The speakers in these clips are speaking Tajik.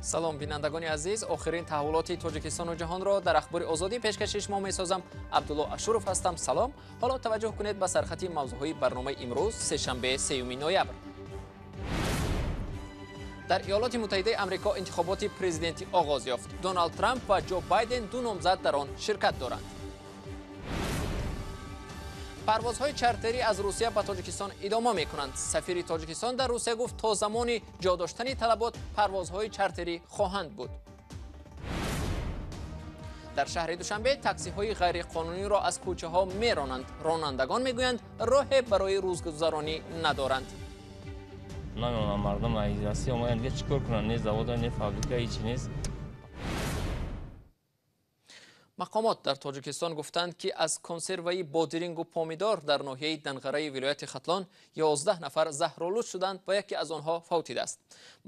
Салом, бинандагони азиз. Охирин таҳаввулоти Тоҷикистону ҷаҳонро дар Ахбори Озодӣ пешкаши шумо месозам. Абдулло Ашуров ҳастам. Салом. Ҳоло таваҷҷӯҳ кунед ба сархати мавзӯъҳои барномаи имрӯз, сешанбе, 3 ноябр. Дар Иёлоти Муттаҳидаи Амрико интихоботи президентӣ оғоз ёфт. Доналд Трамп ва Ҷо Байден, ду номзад, дар он ширкат доранд. Парвозҳои чартерӣ аз Русия ба Тоҷикистон идома мекунанд. Сафири Тоҷикистон дар Русия гуфт, то замони ҷо доштани талабот парвозҳои чартерӣ хоҳанд буд. Дар шаҳри Душанбе таксиҳои ғайриқонуниро аз кӯчаҳо меронанд. Ронандагон мегӯянд, роҳе барои рӯзгузаронӣ надоранд. Намедонам, мардум аз Россия омаданд, дига чӣ кор кунанд? Не завода, не фабрика, ҳечи нест. Мақомот дар Тоҷикистон гуфтанд, ки аз консерваи бодирингу помидор дар ноҳияи Данғараи вилояти Хатлон 11 нафар заҳролуд шуданд ва яке аз онҳо фавтидааст.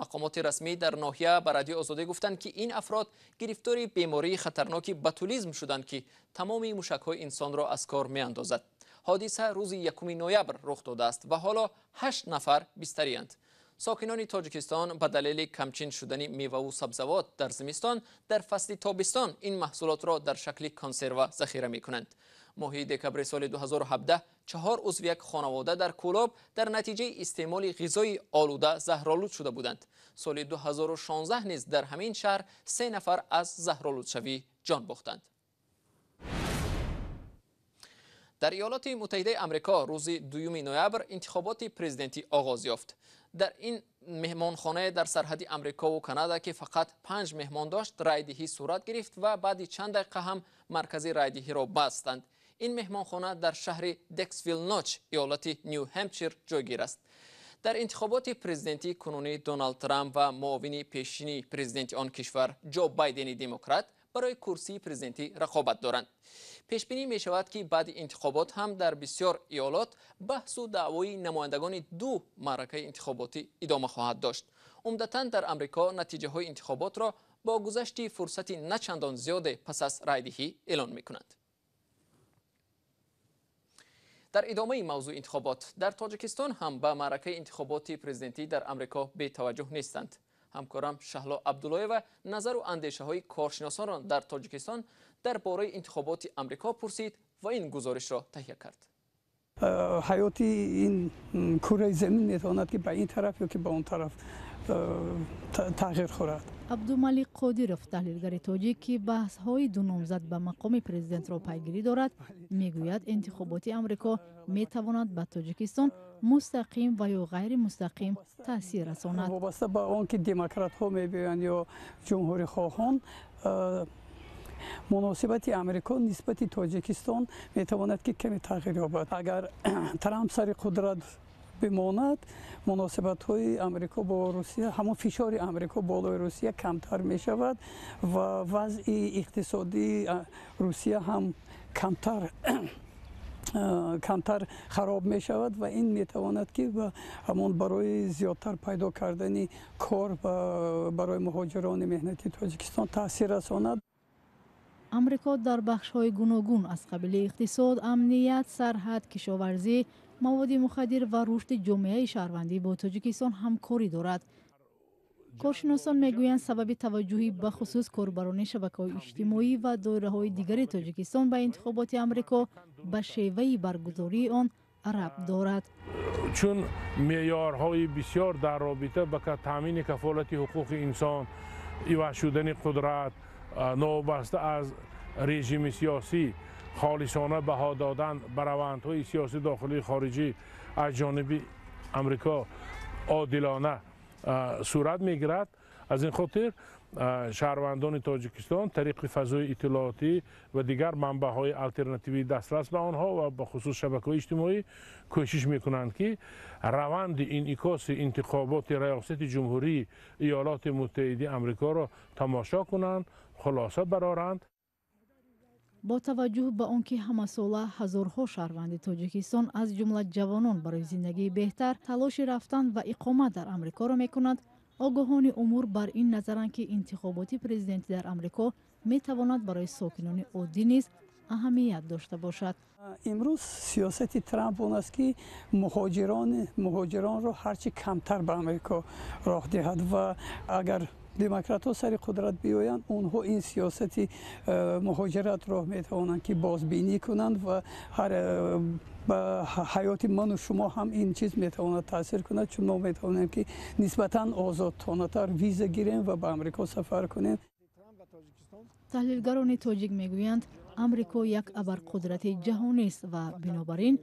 Мақомоти расмӣ дар ноҳия ба Радиои Озодӣ гуфтанд, ки ин афрод гирифтори бемории хатарноки ботулизм шуданд, ки тамоми мушакҳои инсонро аз кор меандозад. Ҳодиса рӯзи 1 ноябр рух додааст ва ҳоло 8 нафар бистариянд. Сокинони Тоҷикистон ба далели камчин шудани меваву сабзавот дар зимистон, дар фасли тобистон ин маҳсулотро дар шакли консерва захира мекунанд. Моҳи декабри соли 2017 чаҳор узви як хонавода дар Кӯлоб дар натиҷаи истеъмоли ғизои олуда заҳролуд шуда буданд. Соли 2016 низ дар ҳамин шаҳр се нафар аз заҳролудшавӣ ҷон бохтанд. Дар Иёлоти Муттаҳидаи Амрико рӯзи 2 ноябр интихоботи президентӣ оғоз ёфт. Дар ин меҳмонхонае дар сарҳади Амрикову Канада, ки фақат панҷ меҳмон дошт, райдиҳӣ сурат гирифт ва баъди чанд дақиқа ҳам маркази райдиҳиро бастанд. Ин меҳмонхона дар шаҳри Дексвилл Ноч, иёлати Ню Ҳемпшир ҷойгир аст. Дар интихоботи президентии кунунӣ Доналд Трамп ва муовини пешини президенти он кишвар Ҷо Байдени демократ барои курсии президентӣ рақобат доранд. Пешбинӣ мешавад, ки баъди интихобот ҳам дар бисёр иёлот баҳсу даъвои намояндагони ду маъракаи интихоботӣ идома хоҳад дошт. Умдатан дар Амрико натиҷаҳои интихоботро бо гузашти фурсати начандон зиёде пас аз райдиҳӣ эълон мекунанд. Дар идомаи мавзӯи интихобот, дар Тоҷикистон ҳам ба маъракаи интихоботи президентӣ дар Амрико бетаваҷҷӯҳ нестанд. Ҳамкорам Шаҳло Абдуллоева назару андешаҳои коршиносонро дар Тоҷикистон дар бораи интихоботи Амрико пурсид ва ин гузоришро таҳия кард. Ҳаёти ин кураи замин метавонад, ки ба ин тараф ё ки ба он тараф тағйир хӯрад. Абдумалик Қодиров, таҳлилгари тоҷик, ки баҳсҳои ду номзад ба мақоми президентро пайгирӣ дорад, мегӯяд, интихоботи Амрико метавонад ба Тоҷикистон мустақим ва ё ғайримустақим таъсир расонад. Вобаста ба он ки демократҳо мебиёянд ё ҷумҳурихоҳон, муносибати Амрико нисбати Тоҷикистон метавонад, ки каме тағйир ёбад. Агар Трамп сари қудрат бимонад, муносибатҳои Амрико бо Русия, ҳамон фишори Амрико болои Русия камтар мешавад ва вазъи иқтисодии Русия ҳам камтар хароб мешавад ва ин метавонад, ки ҳамон барои зиёдтар пайдо кардани кор барои муҳоҷирони меҳнатии Тоҷикистон таъсир расонад. Амрико дар бахшҳои гуногун, аз қабили иқтисод, амният, сарҳад, кишоварзӣ, маводи мухаддир ва рушди ҷомеаи шаҳрвандӣ бо Тоҷикистон ҳамкорӣ дорад. Коршиносон мегӯянд, сабаби таваҷҷӯҳи бахусус корбарони шабакаҳои иҷтимоӣ ва доираҳои дигари Тоҷикистон ба интихоботи Амрико ба шеваи баргузории он рабт дорад. Чун меъёрҳои бисёр дар робита ба таъмини кафолати ҳуқуқи инсон, иваз шудани қудрат новобаста аз режими сиёсӣ, холисона баҳо додан ба равандҳои сиёсии дохилии хориҷӣ аз ҷониби Амрико одилона сурат мегирад. Аз ин хотир шаҳрвандони Тоҷикистон тариқи фазои иттилоотӣ ва дигар манбаъҳои алтернативии дастрас ба онҳо ва бахусус шабакаҳои иҷтимоӣ кӯшиш мекунанд, ки раванди инъикоси интихоботи раёсати ҷумҳурии Иёлоти Муттаҳидаи Амрикоро тамошо кунанд, хулоса бароранд. Бо таваҷҷӯҳ ба он ки ҳамасола ҳазорҳо шаҳрванди Тоҷикистон, аз ҷумла ҷавонон, барои зиндагии беҳтар талоши рафтан ва иқомат дар Амрикоро мекунанд, огоҳони умур бар ин назаранд, ки интихоботи президентӣ дар Амрико метавонад барои сокинони оддӣ низ аҳамият дошта бошад. Имрӯз сиёсати Трамп он аст, ки муҳоҷиронро ҳарчи камтар ба Амрико роҳ диҳад ва агар Демократҳо сари қудрат биёянд, онҳо ин сиёсати муҳоҷиратро метавонанд ки бозбинӣ кунанд ва ҳар ба ҳаёти ману шумо ҳам ин чиз метавонад таъсир кунад, чун мо метавонем ки нисбатан озодонатар виза гирем ва ба Амрико сафар кунем. Таҳлилгарони тоҷик мегӯянд, Амрико як абарқудрати ҷаҳонист ва бинобар ин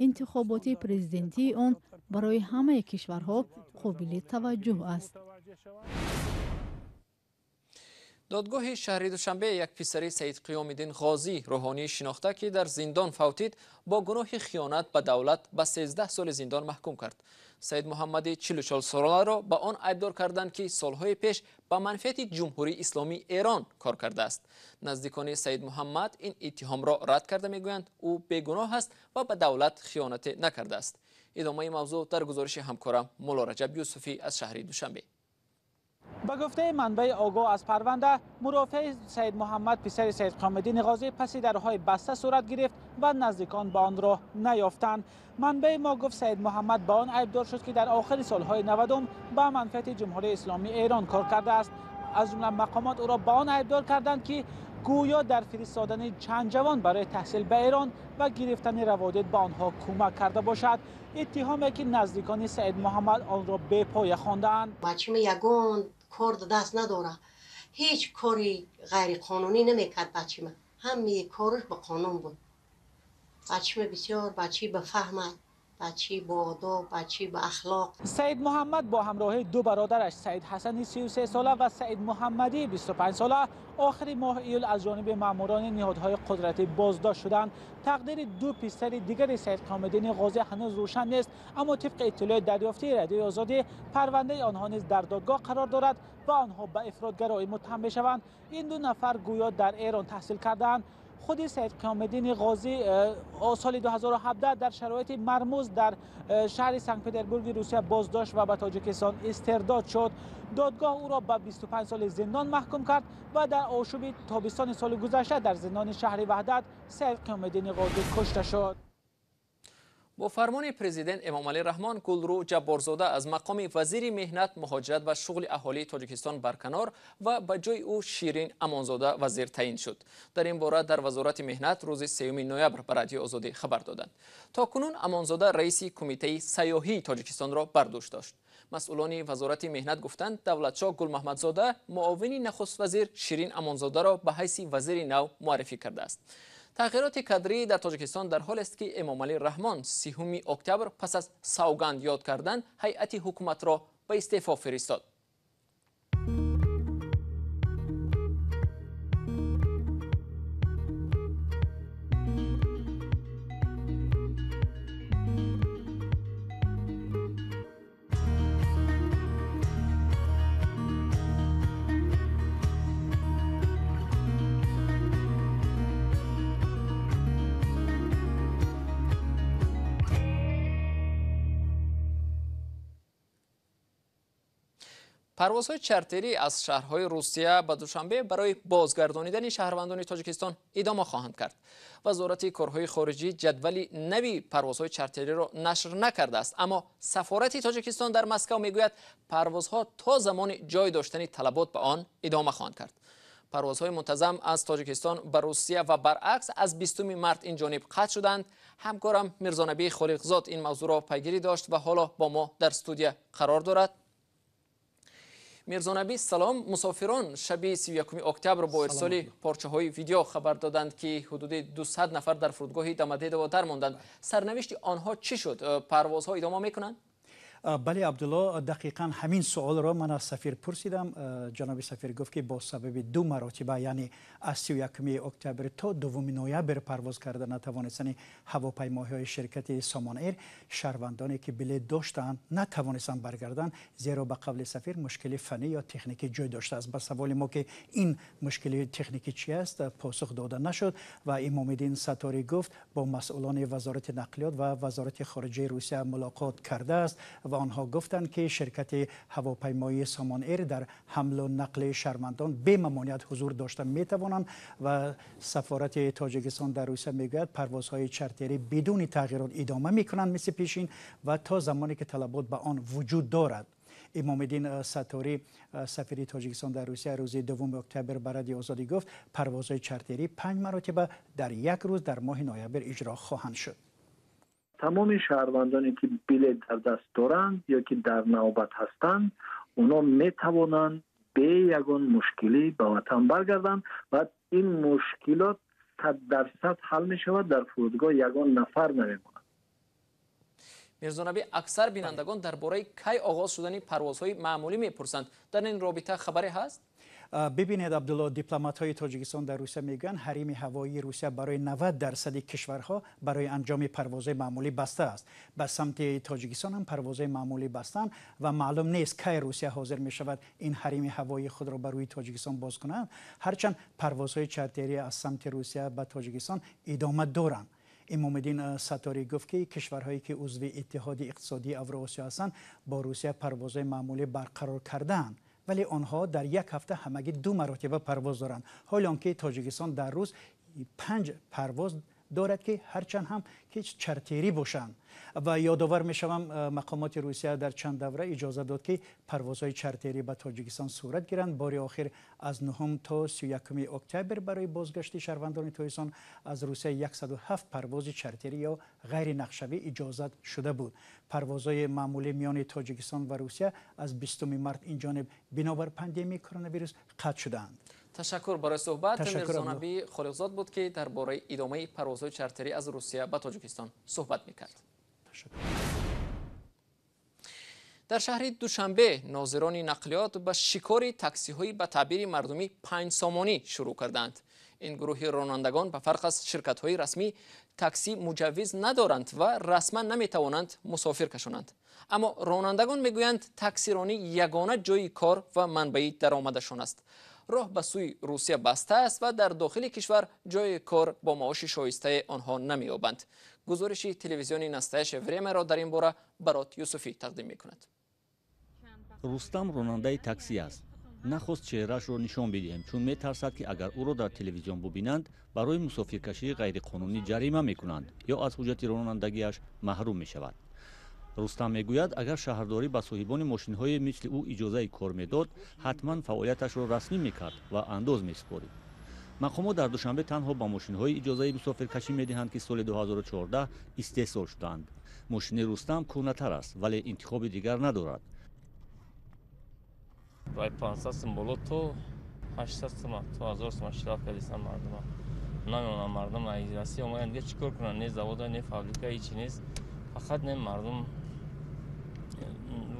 интихоботи президентии он барои ҳамаи кишварҳо қобили таваҷҷӯҳ аст. Додгоҳи шаҳри Душанбе як писари Саид Қиёмиддин Ғозӣ, рӯҳонии шинохта, ки дар зиндон фавтид, бо гуноҳи хиёнат ба давлат ба 13 соли зиндон маҳкум кард. Саид Муҳаммади 44 соларо ба он айбдор карданд, ки солҳои пеш ба манфиати Ҷумҳурии Исломии Эрон кор кардааст. Наздикони Саид Муҳаммад ин иттиҳомро рад карда мегӯянд, ӯ бегуноҳ аст ва ба давлат хиёнате накардааст. Идомаи мавзӯъ дар гузориши ҳамкорам Мулло Раҷаб Юсуфӣ аз шаҳри Душанбе. Ба гуфтаи манбаи огоҳ аз парванда, мурофиаи Саид Муҳаммад, писари Саид Қиёмиддин Ғозӣ, паси дарҳои баста сурат гирифт ва наздикон ба он роҳ наёфтанд. Манбаи мо гуфт, Саид Муҳаммад ба он айбдор шуд, ки дар охири солҳои 90 ба манфиати Ҷумҳурии Исломии Эрон кор кардааст. Аз ҷумла мақомот ӯро ба он айбдор карданд, ки гӯё дар фиристодани чанд ҷавон барои таҳсил ба Эрон ва гирифтани раводид ба онҳо кӯмак карда бошад. Иттиҳоме ки наздикони Саид Муҳаммад онро бепоя хондаанд. Бачаи ягон кор даст надорад, ҳеҷ кори ғайриқонунӣ намекард. Бачаи ҳамаи кораш ба қонун буд. Бачаи бисёр бачаи ба фаҳм, бачаи бо одоб, бачаи ба ахлоқ. Саид Муҳаммад бо ҳамроҳии ду бародараш, Саид Ҳасани 33 сола ва Саид Муҳаммадӣ 25 сола, охири моҳи июл аз ҷониби маъмурони ниҳодҳои қудратӣ боздошт шуданд. Тақдири ду писари дигари Саид Қиёмиддини Ғозӣ ҳанӯз рӯшан нест, аммо тибқи иттилои дарёфтии Радиои Озодӣ, парвандаи онҳо низ дар додгоҳ қарор дорад ва онҳо ба ифротгароӣ муттаҳам мешаванд. Ин ду нафар гӯё дар Эрон таҳсил кардаанд. Худи Саид Қиёмиддини Ғозӣ соли 2017 дар шароити мармуз дар шаҳри Санкт-Петербурги Русия боздошт ва ба Тоҷикистон истирдод шуд. Додгоҳ ӯро ба 25 соли зиндон маҳкум кард ва дар ошӯби тобистони соли гузашта дар зиндони шаҳри Ваҳдат Саид Қиёмиддини Ғозӣ кушта шуд. Бо фармони президент Эмомалӣ Раҳмон, Гулрӯ Ҷабборзода аз мақоми вазири меҳнат, муҳоҷират ва шуғли аҳолии Тоҷикистон барканор ва ба ҷои ӯ Ширин Амонзода вазир таъин шуд. Дар ин бора дар Вазорати меҳнат рӯзи 3 ноябр ба Радиои Озодӣ хабар доданд. То кунун Амонзода раиси Кумитаи сайёҳии Тоҷикистонро бар дӯш дошт. Масъулони Вазорати меҳнат гуфтанд, Давлатшоҳ Гулмаҳмадзода муовини нахуствазир Ширин Амонзодаро ба ҳайси вазири нав муаррифӣ кардааст. Тағйироти кадрӣ дар Тоҷикистон дар ҳолест, ки Эмомалӣ Раҳмон 3 октябр пас аз савганд ёд кардан ҳайати ҳукуматро ба истеъфо фиристод. Парвозҳои чартерӣ аз шаҳрҳои Русия ба Душанбе барои бозгардонидани шаҳрвандони Тоҷикистон идома хоҳанд кард. Вазорати корҳои хориҷӣ ҷадвали нави парвозҳои чартериро нашр накардааст, аммо сафорати Тоҷикистон дар Москав мегӯяд, парвозҳо то замони ҷой доштани талабот ба он идома хоҳанд кард. Парвозҳои мунтазам аз Тоҷикистон ба Русия ва баръакс аз 20 март ин ҷониб қатъ шуданд. Ҳамкорам Мирзонабӣ Холиқзод ин мавзӯъро пайгирӣ дошт ва ҳоло бо мо дар студия қарор дорад. Мирзонабӣ, салом. Мусофирон шаби 31 октябр бо ирсоли порчаҳои видео хабар доданд, ки ҳудуди 200 нафар дар фурудгоҳи Домодедово дармонданд. Сарнавишти онҳо чӣ шуд? Парвозҳо идома мекунанд? Бале, Абдулло, дақиқан ҳамин суолро ман аз сафир пурсидам. Ҷаноби сафир гуфт, ки бо сабаби ду маротиба, яъне аз 31 октябр то 2 ноябр парвоз карда натавонистани ҳавопаймоҳои ширкати Сомон Эйр, шаҳрвандоне ки билет доштанд натавонистанд баргарданд, зеро ба қавли сафир мушкили фаннӣ ё техникӣ ҷой доштааст. Ба саволи мо, ки ин мушкили техникӣ чи аст, посух дода нашуд ва Имомиддин Сатторӣ гуфт, бо масъулони Вазорати нақлиёт ва Вазорати хориҷаи Русия мулоқот кардааст ва онҳо гуфтанд, ки ширкати ҳавопаймоии Сомон Эйр дар ҳамлу нақли шаҳрвандон бемамоният ҳузур дошта метавонанд ва сафорати Тоҷикистон дар Русия мегӯяд, парвозҳои чартерӣ бидуни тағйирот идома мекунанд мисли пешин ва то замоне ки талабот ба он вуҷуд дорад. Имомиддин Сатторӣ, сафири Тоҷикистон дар Русия, рӯзи 2 октябр ба Радиои Озодӣ гуфт, парвозҳои чартерӣ 5 маротиба дар як рӯз дар моҳи ноябр иҷро хоҳанд шуд. Тамоми шаҳрвандоне ки билет дар даст доранд ё ки дар навбат ҳастанд, онҳо метавонанд бе ягон мушкилӣ ба ватан баргарданд ва ин мушкилот 100% ҳал мешавад. Дар фурудгоҳ ягон нафар намемонад. Мирзонаби, аксар бинандагон дар бораи кай оғоз шудани парвозҳои маъмулӣ мепурсанд. Дар ин робита хабаре ҳаст? Бибинед, Абдулло, дипломатҳои Тоҷикистон дар Русия мегӯянд, ҳарими ҳавоии Русия барои 90% кишварҳо барои анҷоми парвозҳои маъмулӣ баста аст. Ба самти Тоҷикистон ҳам парвозҳои маъмулӣ бастанд ва маълум нест, кай Русия ҳозир мешавад ин ҳарими ҳавоии худро ба рӯи Тоҷикистон боз кунад. Ҳарчанд парвозҳои чартерӣ аз самти Русия ба Тоҷикистон идома доранд. Имомиддин Сатторӣ гуфт, ки кишварҳое ки узви Иттиҳоди иқтисодии Авроосиё ҳастанд, бо Русия парвозҳои маъмулӣ барқарор кардаанд, вале онҳо дар як ҳафта ҳамагӣ 2 маротиба парвоз доранд, ҳоле он ки Тоҷикистон дар рӯз 5 парвоз дорад, ки ҳарчанд ҳам ки чартерӣ бошанд. Ва ёдовар мешавам, мақомоти Русия дар чанд давра иҷоза дод, ки парвозҳои чартерӣ ба Тоҷикистон сурат гиранд. Бори охир аз 9 то 31 октябр барои бозгашти шаҳрвандони Тоҷикистон аз Русия 107 парвози чартерӣ ё ғайринақшавӣ иҷозат шуда буд. Парвозҳои маъмулӣ миёни Тоҷикистон ва Русия аз 20 март инҷониб бинобар пандемияи коронавирус қатъ шудаанд. Ташаккур барои суҳбат. Мирзонаби Холиқзод буд, ки дар бораи идомаи парвозҳои чартерӣ аз Русия ба Тоҷикистон суҳбат мекард. Дар шаҳри Душанбе нозирони нақлиёт ба шикори таксиҳои ба таъбири мардумӣ 5 сомонӣ шурӯъ карданд. Ин гурӯҳи ронандагон ба фарқ аз ширкатҳои расмӣ такси муҷаввиз надоранд ва расман наметавонанд мусофир кашонанд. Аммо ронандагон мегӯянд, таксиронӣ ягона ҷойи кор ва манбаи даромадашон аст. Роҳ ба сӯи Русия баста аст ва дар дохили кишвар ҷойи кор бо маоши шоистаи онҳо намеёбанд. Гузориши телевизиони Настоящее времяро дар ин бора Барот Юсуфӣ тақдим мекунад. Рустам ронандаи таксӣ аст. Нахост чеҳраашро нишон бидиҳем, чун метарсад, ки агар ӯро дар телевизион бубинанд, барои мусофиркашии ғайриқонунӣ ҷарима мекунанд ё аз ҳуҷҷати ронандагиаш маҳрум мешавад. Рустам мегӯяд, агар шаҳрдорӣ ба соҳибони мошинҳое мисли ӯ иҷозаи кор медод, ҳатман фаъолияташро расмӣ мекард ва андоз месупорид. Мақомот дар Душанбе танҳо ба мошинҳои иҷозаи мусофиркашӣ медиҳанд, ки соли 2014 истеҳсол шудаанд. Мошини Рустам кӯҳнатар аст, вале интихоби дигар надорад. Вай 500 сум боло то 800 сум, то 1000 сум штраф кардисан мардума. Намемонанд мардум аз Россия омаданд, дига чӣ кор кунанд? Не завода, не фабрика, ҳечи нест. Фақат не мардум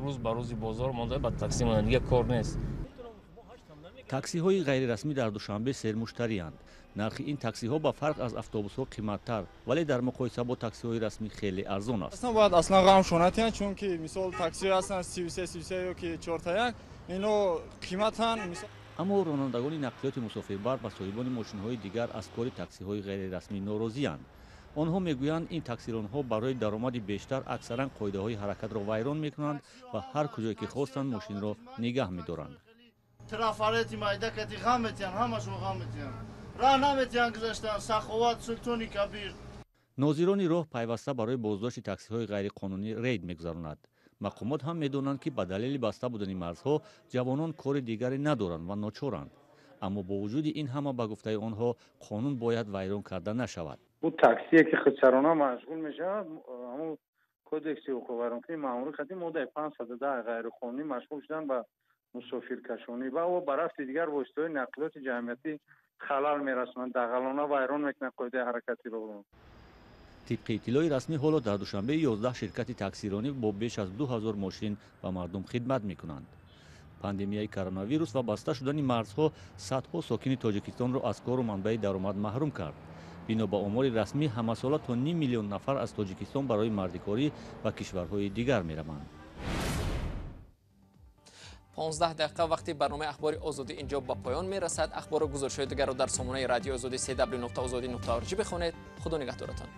рӯз ба рӯзи бозор монда ба такси монда, дига кор нест. Таксиҳои ғайрирасмӣ дар Душанбе сермуштариянд. Нархи ин таксиҳо ба фарқ аз автобусҳо қиматтар, вале дар муқоиса бо таксиҳои расмӣ хеле арзон аст. Аслан бояд аслан ғам шонатиянд, чунки мисол таксиҳо ҳастанд 33 33 ё ки 4 ино қиматанд. Аммо ронандагони нақлиёти мусофирбар ба соҳибони мошинҳои дигар аз кори таксиҳои ғайрирасмӣ норозиянд. Онҳо мегӯянд, ин таксиронҳо барои даромади бештар аксаран қоидаҳои ҳаракатро вайрон мекунанд ва ҳар куҷое ки хостанд мошинро нигаҳ медоранд. Трафарети майда кати ғам метиҳанд, ҳамашон ғам метиҳанд, раҳ наметиҳанд гузаштан. Саховат Султони Кабир. Нозирони роҳ пайваста барои боздошти таксиҳои ғайриқонунӣ рейд мегузаронад. Мақомот ҳам медонанд, ки ба далели баста будани марзҳо ҷавонон кори дигаре надоранд ва ночоранд. Аммо бо вуҷуди ин ҳама, ба гуфтаи онҳо, қонун бояд вайрон карда нашавад. Ӯ таксие ки худсарона машғул мешавад, ҳамун кодекси ҳуқуқвайронкунии маъмурӣ қати моддаи 510 ғайриқонунӣ машғул шудан ба мусофиркашонӣ ва ба рафти дигар воситаҳои нақлиёти ҷамъиятӣ халал мерасонанд, дағалона вайрон мекунанд қоидаи ҳаракатиро. Тибқи иттилои расмӣ, ҳоло дар Душанбе 11 ширкати таксиронӣ бо беш аз 2000 мошин ба мардум хидмат мекунанд. Пандемияи коронавирус ва баста шудани марзҳо садҳо сокини Тоҷикистонро аз кору манбаи даромад маҳрум кард. Бино ба омори расмӣ, ҳамасола то 0.5 миллион нафар аз Тоҷикистон барои мардикорӣ ба кишварҳои дигар мераванд. 15 дақиқа вақти барномаи Ахбори Озодӣ инҷо ба поён мерасад. Ахбору гузоришҳои дигарро дар сомонаи Радиои Озодӣ cw.ozodi.org бихонед. Худо нигаҳдоратон.